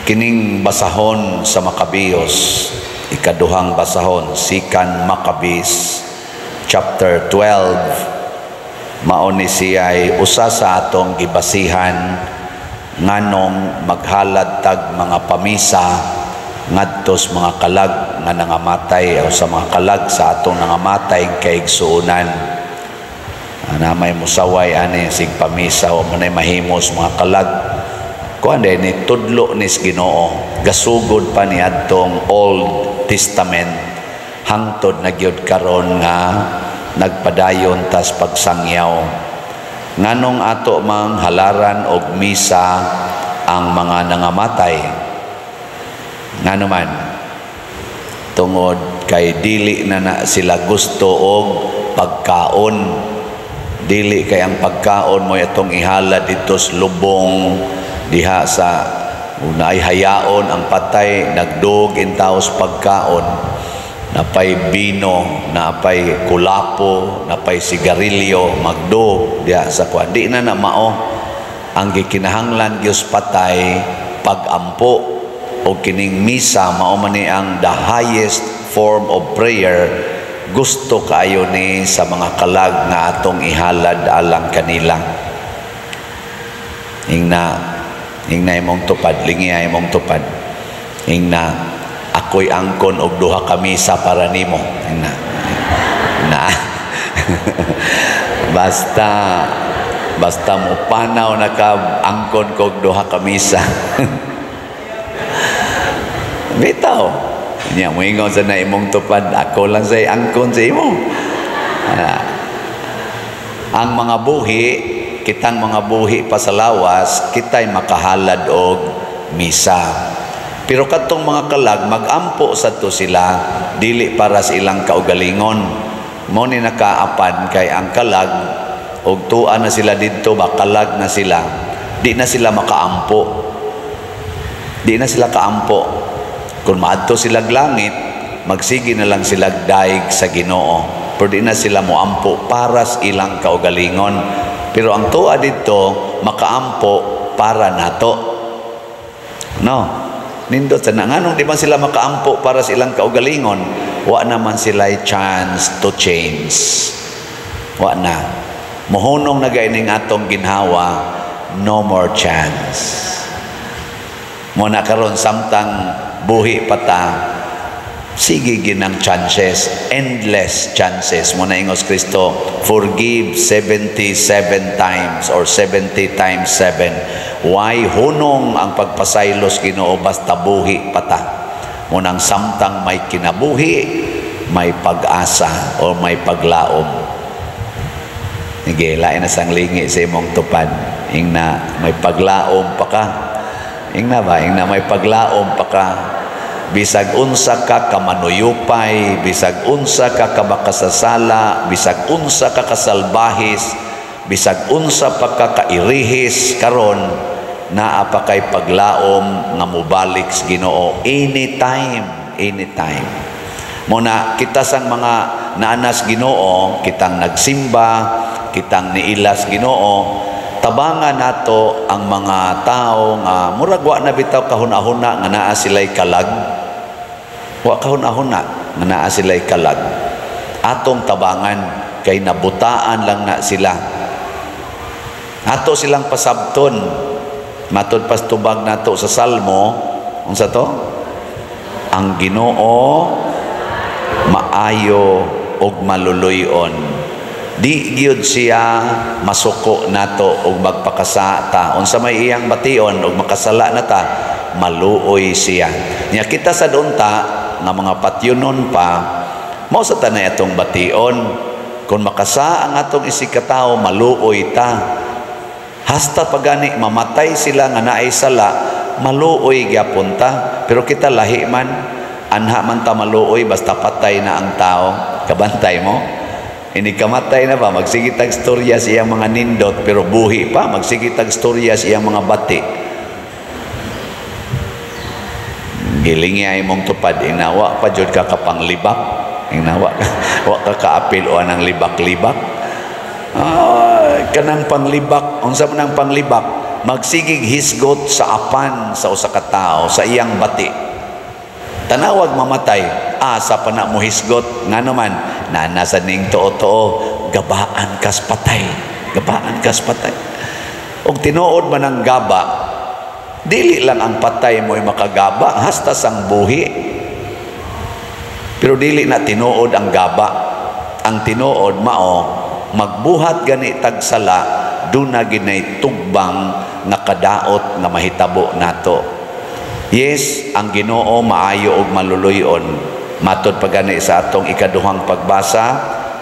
Kining basahon sa Maccabeus, ikaduhang basahon, Second Maccabees chapter 12, mao ni siya'y usa sa atong gibasihan nganong maghalad tag mga pamisa ngadtos mga kalag nga nangamatay o sa mga kalag sa atong nangamatay kaigsuonan. Na may musaway ani sig pamisa o manay mahimos mga kalag kuan ni tudlo nis Ginoo, gasugod pa ni adtong Old Testament hangtod na gyud karon nga nagpadayon tas pagsangyaw. Nganong ato mang halaran og misa ang mga nangamatay? Ngano man? Tungod kay dili na na sila gusto og pagkaon. Dili kay ang pagkaon mo atong ihalad dito sa lubong diha sa una ay hayaon ang patay, nagdug intaws pagkaon, napay bino, napay kulapo, napay sigarilyo, magdug diha sa kuan. Di na na mao ang gikinahanglan gyud patay, pagampo. O kining misa mao man ni ang the highest form of prayer. Gusto kaayo ni sa mga kalag nga atong ihalad alang kanila. Ingna, ingna imong tupad, lingi imong tupad, ingna, "Ako'y angkon og duha ka misa para nimo." Ingna na, basta basta mo panaw na ka, "Angkon kog duha ka misa." Bitaw nya moingon sa na imong tupad, "Ako lang say angkon sa imo." Ang mga buhi, kitang mga buhi pa sa lawas, kita'y makahalad og misa. Pero katong mga kalag, magampo sa to sila, dili para sa ilang kaugalingon. Mo ni nakaapan kay ang kalag, og tuwa na sila didto ba, kalag na sila, di na sila makaampo. Di na sila kaampo. Kung maadto sila langit, magsige na lang sila daig sa Ginoo. Pero di na sila moampo para sa ilang kaugalingon. Pero ang tuwa dito, makaampo para nato. No? Nindot sa na. Nganong di man sila makaampo para sa ilang kaugalingon? Wa naman sila chance to change. Wa na. Mohunong na gaining atong ginhawa, no more chance. Mo na karon samtang buhi pa ta, sige ginang chances, endless chances. Mo na ingos Kristo, "Forgive 77 times or 70 times 7." Why? Hunong ang pagpasaylos Ginoo basta buhi pa ta. Mo nang samtang may kinabuhi, may pag-asa o may paglaom. Sige, lain na sang lingi sa imong tupad. Ingna, "May paglaom pa ka." Ingna ba? Ingna, "May paglaom pa ka." Bisag unsa ka kamanuyupay, bisag unsa ka kamakasasala, bisag unsa ka kasalbahis, bisag unsa pa ka kairihis karon, naa pa kay paglaom nga mobalik sa Ginoo anytime, anytime. Muna kita sang mga naanas Ginoo, kitang nagsimba, kitang niilas Ginoo, tabangan nato ang mga tao nga murag wa na bitaw kahuna-huna nga naa sila'y kalag. Wa kahuna-huna nga naa sila'y kalag. Atong tabangan kay nabutaan lang na sila. Ato silang pasabton. Matod pas tubag nato sa Salmo, unsa to? Ang Ginoo maayo ug maluluy-on. Di gyud siya masuko nato ug magpakasata. Unsa may iyang bation ug makasala na ta, maluoy siya. Nya kita sa unta nga mga patyunon pa, mao sa tanay atong bation. Kung makasa ang atong isigkatawo, maluoy ta. Hasta pagani mamatay sila nga naay sala, maluoy gyapon ta. Pero kita lahi man, anha man ta maluoy basta patay na ang tao. Kabantay mo? Ini kamatay na ba, magsige tag storya sa iyang mga nindot, pero buhi pa, magsige tag storya sa iyang mga bati. Gilingi ay mong tupad, inawa pa jud ka kapanglibak. Inawa wa ka kaapil o anang libak-libak. Ay, kanang panglibak, unsa man ang panglibak? Magsigig hisgot sa apan sa usa ka tawo, sa iyang bati. Tanawag mamatay, asa pa na mo hisgot? Ngano man nana sa ning tuo-tuo, gabaan kas patay, gabaan kas patay. Og tinuod man ang gaba, dili lang ang patay mo'y makagaba, hasta sang buhi. Pero dili na tinuod ang gaba. Ang tinuod mao, magbuhat gani tag sala, duna ginay tugbang nga kadaot nga mahitabo nato. Yes, ang Ginoo maayo og maluluy-on. Matod pa gani sa atong ikaduhang pagbasa,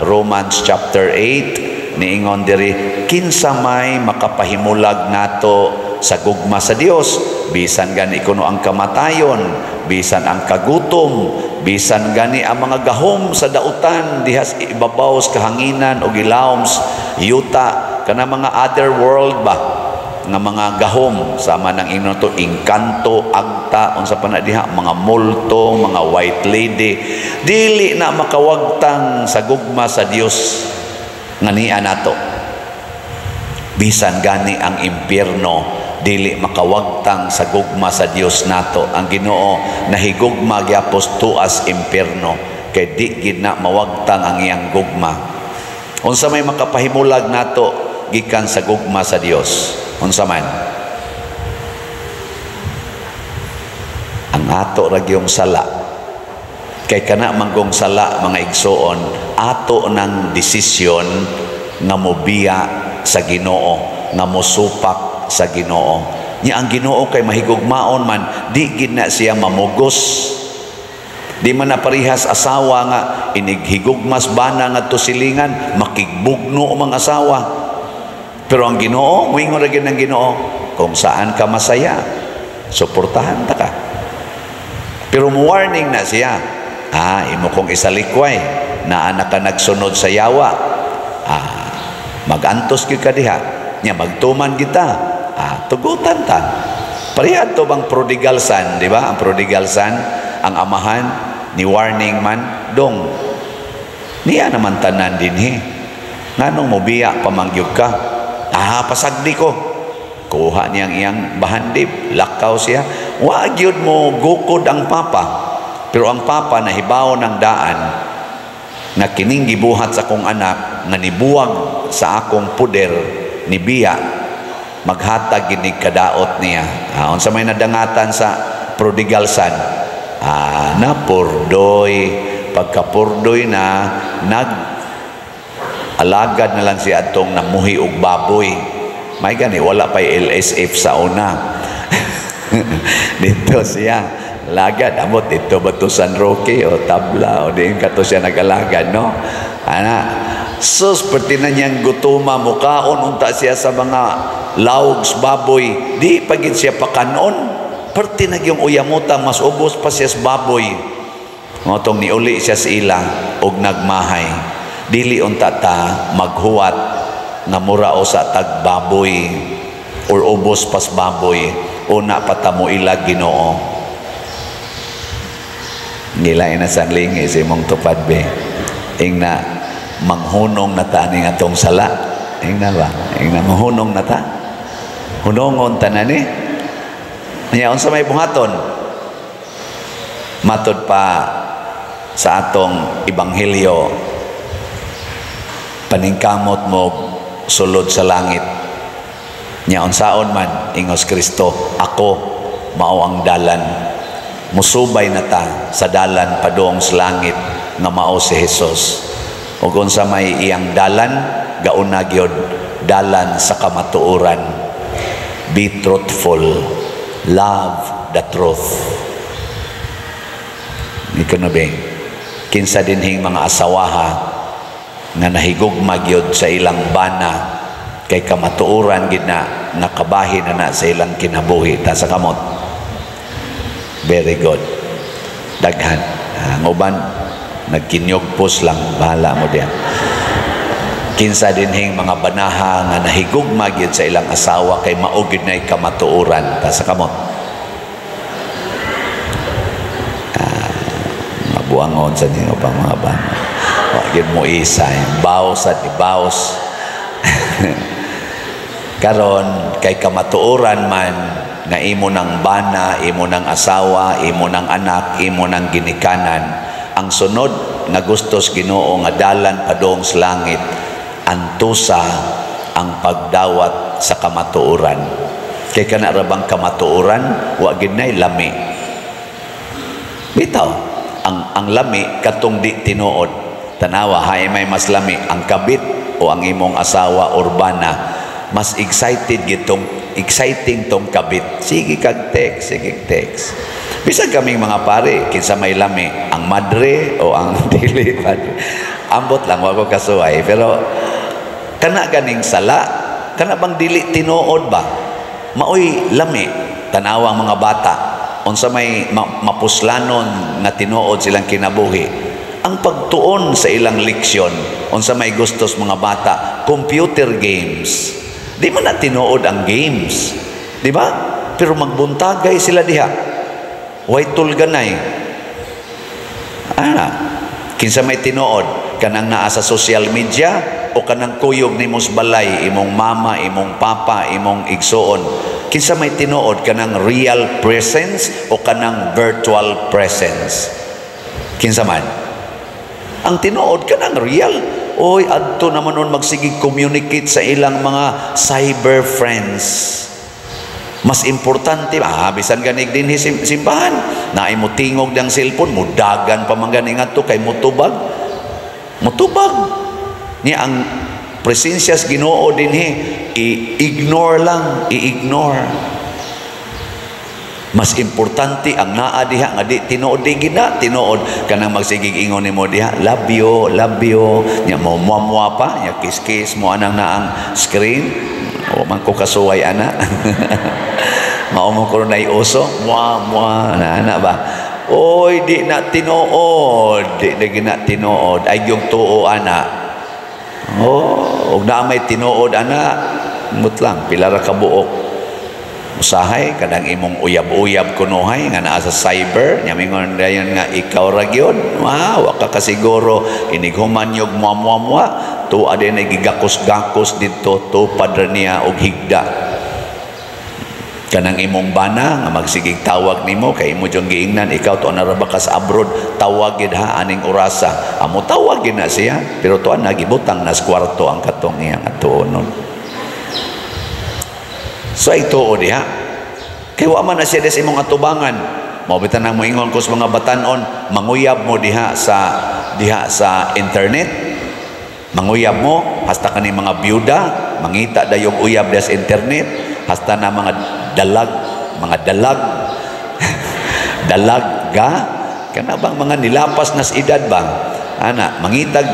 Romans chapter 8, niingon diri, kinsa may makapahimulag nato sa gugma sa Dios? Bisan gani kuno ang kamatayon, bisan ang kagutom, bisan gani ang mga gahom sa dautan diha sa ibabaw sa kahanginan o gilawom sa yuta, kana mga other world ba nga mga gahom, sama ng ingnon to engkanto, agta, unsa pa na diha, mga multo, mga white lady, dili na makawagtang sa gugma sa Dios nga niya nato. Bisan gani ang impyerno, dili makawagtang sa gugma sa Dios nato. Ang Ginoo nahigugma gyapos tuas impyerno, kay di gid na mawagtang ang iyang gugma. Unsa may makapahimulag nato gikan sa gugma sa Dios? Unsa man? Ang ato ra gyung sala. Kay kana manggong sala, mga igsoon, ato ng desisyon nga mobiya sa Ginoo, nga mosupak sa Ginoo. Nya ang Ginoo kay mahigugmaon man, di gid na siya mamugos. Di man na parihas asawa nga inighigugmas bana ngadto silingan, makigbugno ang mga asawa. Pero ang Ginoo, muingon ra gyud ang Ginoo, kung saan ka masaya, suportahan ta ka. Pero mo warning na siya, imo kong isalikway, naa na ka nagsunod sa yawa, magantos gyud ka diha, nya magtuman kita, tugutan ta. Pareha to bang prodigal son, di ba? Ang prodigal son, ang amahan ni warning man, dong niya naman tanan dinhi. Nganong mobiya pamangyog ka? Pasagdi ko. Kuha niyang iyang bahandib, lakaw siya. Wa gyud mo gukod ang papa. Pero ang papa nahibaw ng daan nga kining gibuhat sa akong anak nga nibuwag sa akong puder, nibiya, maghatag ginig kadaot niya. Unsa may nadangatan sa prodigal son? Napurdoy. Pagkapurdoy na, nag alagad na lang siya atong namuhi og baboy. May gani, wala pa'y LSF sa una. Dito siya lagad, amot dito ba to San Roque o Tabla o diin kato siya nag-alagad, no? Ana, sus, perti na niyang gutuma, mukaon unta siya sa mga lawgs baboy, di pagid siya pakanon. Perti na yung uyamuta, mas ubos pa siya sa baboy. Ngotong niuli siya sa ila og nagmahay. Dili unta ta maghuwat nga mura o sa tagbaboy or ubos pas baboy, una pa ta mo ila Ginoo. Nila ina sanlingi sa imong tupad be. Ingna manghunong na ta ning atong sala. Ingna ba? Ingna manghunong na ta. Hunongon ta na ni. Nya unsa may buhaton? Matod pa sa atong ebanghelyo, paningkamot mo sulod sa langit. Nya unsaon man ingos Kristo, ako mao ang dalan. Musubay na ta sa dalan padung sa langit nga mao si Jesus. Ug unsa may iyang dalan, gauna gyud dalan sa kamatuoran. Be truthful, love the truth. Ikaw na be, kinsa dinhing mga asawaha nga nahigugma gyud sa ilang bana kay kamatuoran gid na nakabahin na na sa ilang kinabuhi, ta sa kamot. Very good. Daghan. Ang uban nagkinyugpos lang, bahala mo diyan. Kinsa dinhing mga banaha nga nahigugma gyud sa ilang asawa kay mao gyud nay kamatuoran, ta sa kamot. Mabuangon sa ninyo pa mga bana. Wa gyud mo isa, baos at ibaos. Karon Kay kamatuoran man nga imo ng bana, imo ng asawa, imo ng anak, imo ng ginikanan. Ang sunod nga gustos Ginoo nga dalan padung sa langit, antusa ang pagdawat sa kamatuoran. Kay kana ra bang kamatuoran, wa gid nay lami. Bitaw, ang lami katong di tinuod. Tanawa, hay may mas lami, ang kabit o ang imong asawa or bana? Mas excited gitong exciting tong kabit. Sige kag text, sige text. Bisan kaming mga pare, kinsa may lami, ang madre o ang dili padre? Ambot lang, wa ko kasuway, pero kana ganing sala, kana bang dili tinuod ba? Maoy lami. Tanawa ang mga bata, unsa may mapuslanon nga tinuod silang kinabuhi? Ang pagtuon sa ilang leksyon. Unsa may gustos mga bata? Computer games. Di man na tinuod ang games, di ba? Pero magbuntagay sila diha, way tulganay ana. Kinsa may tinuod, kanang naa sa social media o kanang kuyog nimo sa balay, imong mama, imong papa, imong igsuon? Kinsa may tinuod, kanang real presence o kanang virtual presence? Kinsa man ang tinuod? Kanang real. Oy, adto naman nun magsigig communicate sa ilang mga cyber friends. Mas importante, bisan ganig dinhi simbahan, naay mo tingog dang cellphone, mudagan pa man gani ngadto kay mutubag. Mutubag. Niya ang presensya sa Ginoo dinhi, i-ignore lang, i-ignore. Mas importante ang naa diha nga di tinuod, di gina tinuod. Kanang magsigig ingon nimo diha, "Love you, love you," nya mo muamua pa, nya kiss-kiss mo anang naang screen. O man ko kasuway ana. Mao mo ko na uso, mua mua na ana ba? Oy, di na tinuod, di na gina tinuod. Ay yung tuo ana. Oh, ug naa may tinuod ana, mutlang pila ra ka buok. Usahay kanang imong uyab-uyab kunuhay nga naa sa cyber, nya mingon dayon nga ikaw ra gyud. Wa ka kasiguro inighuman yog mua mua mua, tuwa din ay gigakos-gakos didto, tupad ra niya og higda. Kanang imong bana nga magsigig tawag nimo kay imo jung giingnan, "Ikaw to na ra ba ka sa abroad? Tawag gid ha aning orasa." Amo tawag gid na siya, pero tuan na gibutang na sa kwarto ang katong iyang atuonon. So ay tuo diha kay wa man na siya sa imong atubangan. Mao bitan nang moingon ko sa mga batanon, manguyab mo diha sa internet, manguyab mo hasta kani mga byuda mangita dayong uyab diha sa internet, hasta na mga dalag, mga dalag dalag ga kana bang mga nilapas na sa edad ba ana, mangitag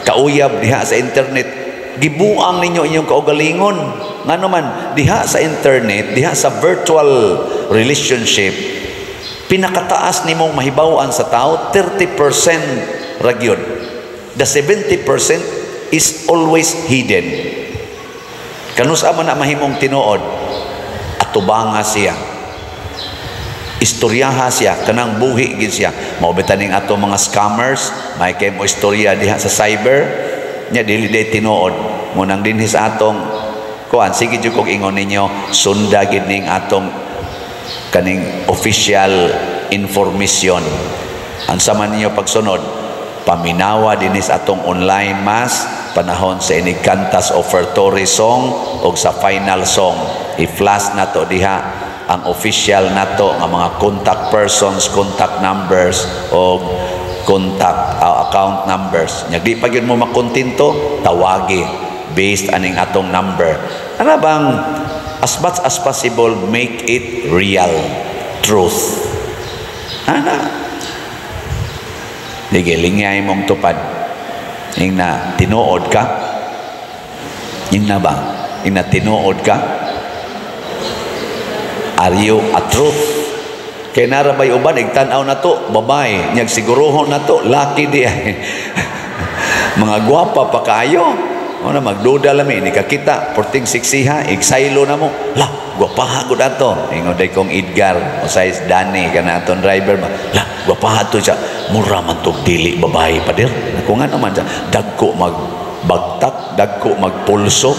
kauyab diha sa internet. Gibuang ninyo inyong kaugalingon. Ngano man, diha sa internet, diha sa virtual relationship, pinakataas nimong mahibaw-an sa tao, 30% ra gyud. The 70% is always hidden. Kanus-a man na mahimong tinuod? Atubanga siya, istoryaha siya, kanang buhi gid siya. Mao bitaning ato mga scammers, may kay mo istorya diha sa cyber nya dili day tinuod. Mo nang dinhi sa atong kuan, sige jud kog ingon ninyo, sunda gid ning atong kaning official information. Unsa man ninyo pagsunod, paminawa dinhi sa atong online mass, panahon sa inig kantas offertory song o sa final song, i-flash nato diha ang official nato nga mga contact persons, contact numbers o contact account numbers. Nya di pa gyud mo makontento, tawagi based aning atong number. Ana bang as much as possible, make it real truth. Ana. Sige, lingyay mong tupad. Ing na tinuod ka? Ing na ba? Ing na tinuod ka? Are you a truth? Kay narabay uban, igtan-aw na to, babae. Nyag siguruhon na to, laki di ay. Mga gwapa pa kayo. O na, magduda lami, ni kakita, porting siksiha, igsaylo na mo. La, gwapaha ko dato. Ingon day kong Edgar, o size Danny, kana aton driver ba. La, gwapaha to siya. Mura man to dili babae pader. Ako nga naman siya, dagko magbagtak, dagko magpulso.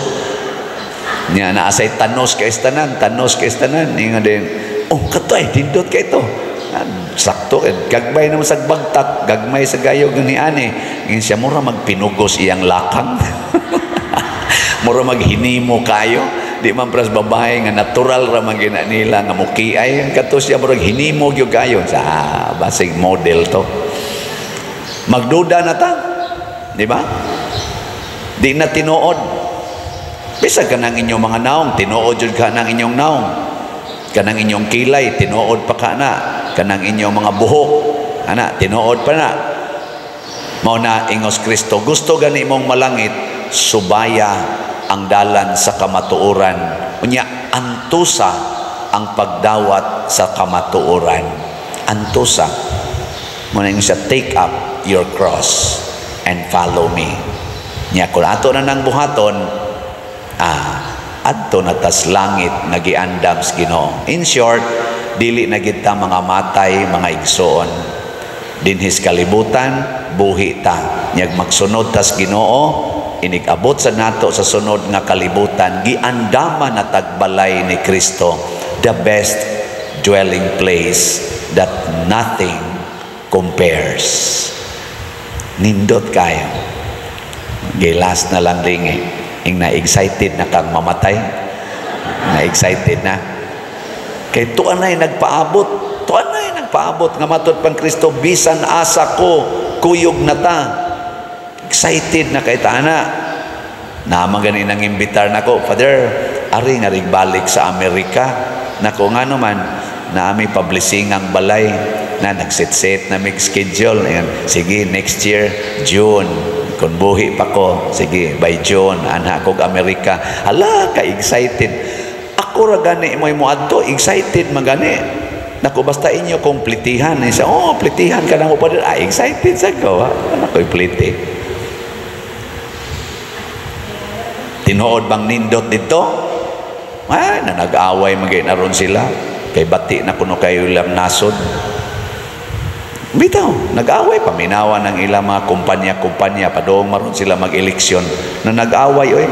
Nya naa say tanos kay tanan, tanos kay tanan. Ingon din, "Oh, kato ay nindot kay to." Ah, sakto eh, gagmay naman sa bagtak, gagmay sa gayog ni ani. Ingon siya, mura magpinugos iyang lakang. Mura maghinimo kayo. Di man pras babae nga natural ra man gina nila nga mukiay, kato siya murag hinimo gyud kayo. Sa basig model to. Magduda na ta. Di ba? Di na tinuod. Bisag kanang inyong mga naong, tinuod jud ka ng inyong naong. Kanang inyong kilay, tinuod pa ka na. Kanang inyong mga buhok, ana, tinuod pa na. Mao na ingos Kristo, gusto gani mong malangit, subaya ang dalan sa kamatuoran. Unya, antusa ang pagdawat sa kamatuoran. Antusa. Mao na siya, "Take up your cross and follow me." Nya kung ato na nang buhaton, adto na tas langit nga giandam sa Ginoo. In short, dili na kita mga matay, mga igsoon. Dinhis kalibutan, buhi ta. Nyag magsunod tas Ginoo, inig-abot sa nato sa sunod nga kalibutan, giandama na tagbalay ni Kristo, the best dwelling place that nothing compares. Nindot kayo. Gilas na lang ringi. Ing na-excited na kang mamatay. Na-excited na. Kay tuan na'y nagpaabot. Tuan na'y nagpaabot nga matud pang Kristo, bisan asa ko, kuyog na ta. Excited na kay ta na. Naman gani nang imbitar nako, "Father, ari nga ring balik sa Amerika." Nako, nga naman, naami publishing ang balay na nagset-set na mig schedule. Ayan, sige, next year, June. Kung buhi pa ko, sige, by June, anha kog Amerika. Hala, ka-excited. Ako ra gani mo'y moadto, excited magani. Naku, basta inyo kong plitihan. Siya, "Oh, plitihan ka na mo pa din." Ah, excited sa ko. Naku, pliti. Tinuod bang nindot dito? Ay, na nag-away magay na ron sila. Kay bati na kuno kayo ilang nasod. Bitaw, nag-away, paminawa ng ilang mga kumpanya-kumpanya, padung maron sila mag-eleksyon. Na nag-away, oy,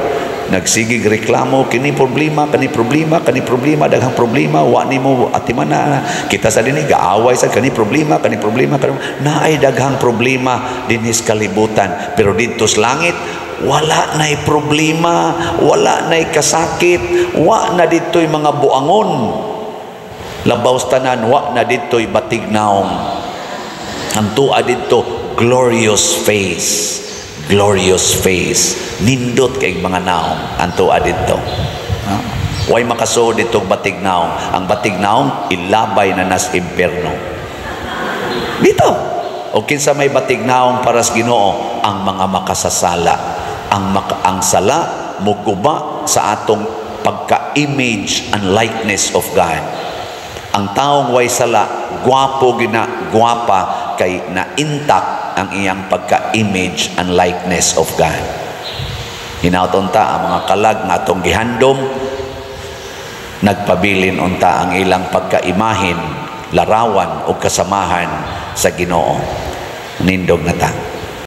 nagsigig reklamo, kini problema, kani problema, kani problema, daghang problema, wa nimo atimana. Kita sa dinhi gaaway sa kani problema, kani problema, kani naay daghang problema dinhis kalibutan. Pero didto sa langit, wala na'y problema, wala na'y kasakit, wa na dito'y mga buangon. Labaw sa tanan, wa na dito'y batig naong. Ang tuwa dito, glorious face. Glorious face. Nindot kay mga naong ang tuwa dito. Ha? Way makasuod dito batig naong. Ang batig naong ilabay na nas impierno. Dito. O kinsa may batig naong para sa Ginoo? Ang mga makasasala. Ang sala muguba sa atong pagka-image and likeness of God. Ang taong way sala, gwapo gina, gwapa kay na intact ang iyang pagka-image and likeness of God. Hinaut unta ang mga kalag nga atong gihandom, nagpabilin unta ang ilang pagkaimahin, larawan o kasamahan sa Ginoo. Nindog na ta.